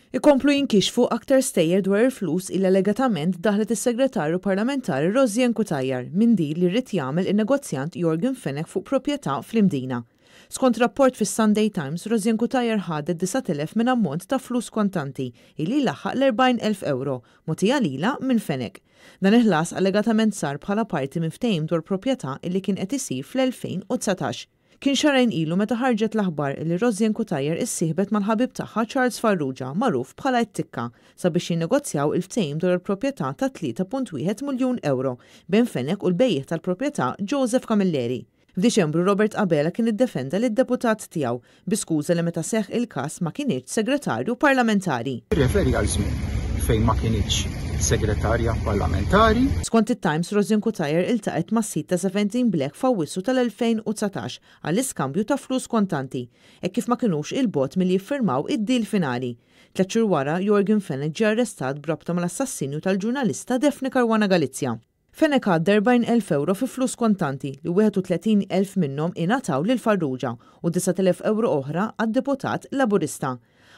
Ikomplu jinkixfu aktar stejjer dwar il-flus illi allegatament daħlet is-Segretarju Parlamentari Rosianne Cutajar minn deal li ried jagħmel in-negozjant Yorgen Fenech fuq proprjetà fl-Imdina. Skont rapport fis-Sunday Times, Rosianne Cutajar ħadet 9,000 minn ammont ta' flus kontanti illi jlaħħaq l-40,000 ewro mogħtija lilha minn Fenech. Dan il-ħlas allegatament sar bħala parti minn ftehim dwar proprjetà illi kien qed isir fl-2019. Kien xahrejn ilu meta ħarġet l-aħbar li Rosianne Cutajar issieħbet mal-ħabib tagħha Charles Farrugia, magħruf bħala t-Tikka, sabiex jinnegozjaw il-ftehim dwar il-proprjetà ta' 3.1 miljun ewro bejn Fenech u l-bejjiegħ tal-proprjetà Joseph Camilleri. F'Diċembru Robert Abela kien iddefenda lid-deputat tiegħu bi skuża li meta seħħ il-każ ma kinitx segretarju parlamentari. Jirreferi għal żmien fejn ma kinitx segretarja parlamentari. Skont it-Times, Rosianne Cutajar iltaqgħet mas-sid ta' 17 Black f'Awwissu tal-2019 għall-iskambju ta' flus kontanti, hekk kif ma kinux 'il bogħod milli jiffirmaw id-deal finali. Tliet xhur wara, Yorgen Fenech ġie arrestat b'rabta mal-assassinju tal-ġurnalista Daphne Caruana Galizia. Fenech għadda 40,000 ewro fi flus kontanti li 31,000 minnhom ingħataw lil Farrugia u 9,000 ewro oħra għad-deputat Laburista.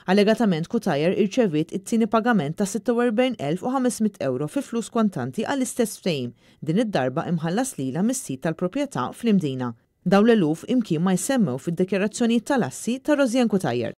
Allegatament Cutajar irċeviet it-tieni pagament ta' 46,500 ewro fi flus kontanti għall-istess ftehim, din id-darba imħallas lilha mis-sid tal-proprjetà fl-Imdina. Dawn l-eluf imkien ma jsemmew fid-dikjarazzjonijiet tal-assi ta' Rosianne Cutajar.